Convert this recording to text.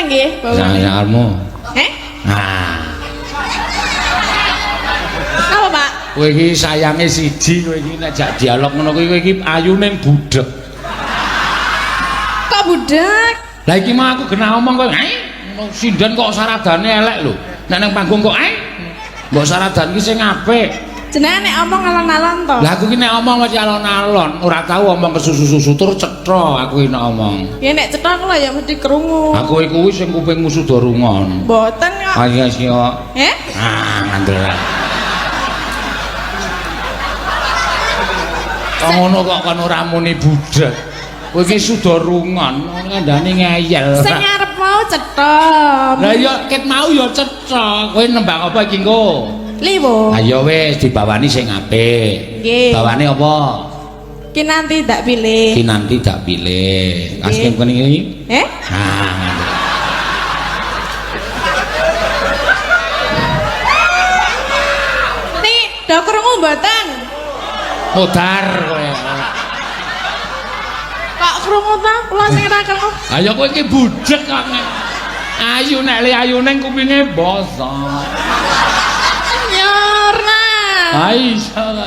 nggih bawane. Sangarmu. Eh? Nah, Napa, Pak? Kowe iki sayange siji, kowe iki nek jak dialog ngono kuwi, kowe iki ayune budhek. Kok budhek? Lah iki mah aku genah omong kowe, "Ai, ngono sinden kok saradane elek lho. Nek nang panggung kok ai." Mbok saradan ki sing apik. Jenengan nek omong alon-alon to. Lah aku ki nek omong mesti alon-alon, ora tau omong kesusu-susu tur cetha aku ki nek omong. Ya nek cetha kula ya mesti krungu. Aku iku wis sing kupingmu suda rungon. Mboten kok. Ayo sio. Eh? Ah, ngandel. Kok ngono kok kon ora muni budhek. Kowe iki suda rungon, kandhane ngeyel. Sing ngarep mau cetha. Lah ya ket mau ya cetha. Kowe nembang apa iki engko? Liwo. Ayo wis dibawani sing apik. Nggih. Bawane apa? Ki nanti tak pilih. Ki nanti tak pilih. Asking kene iki. Eh? Ah. Nih, do krungu mboten? Modar kowe. Kok krungu ta? Kula sing ora krungu. Ayo kowe iki budhek kok. Ayu nek le ayu ning kupinge bosok. Ya ora. Aisyah.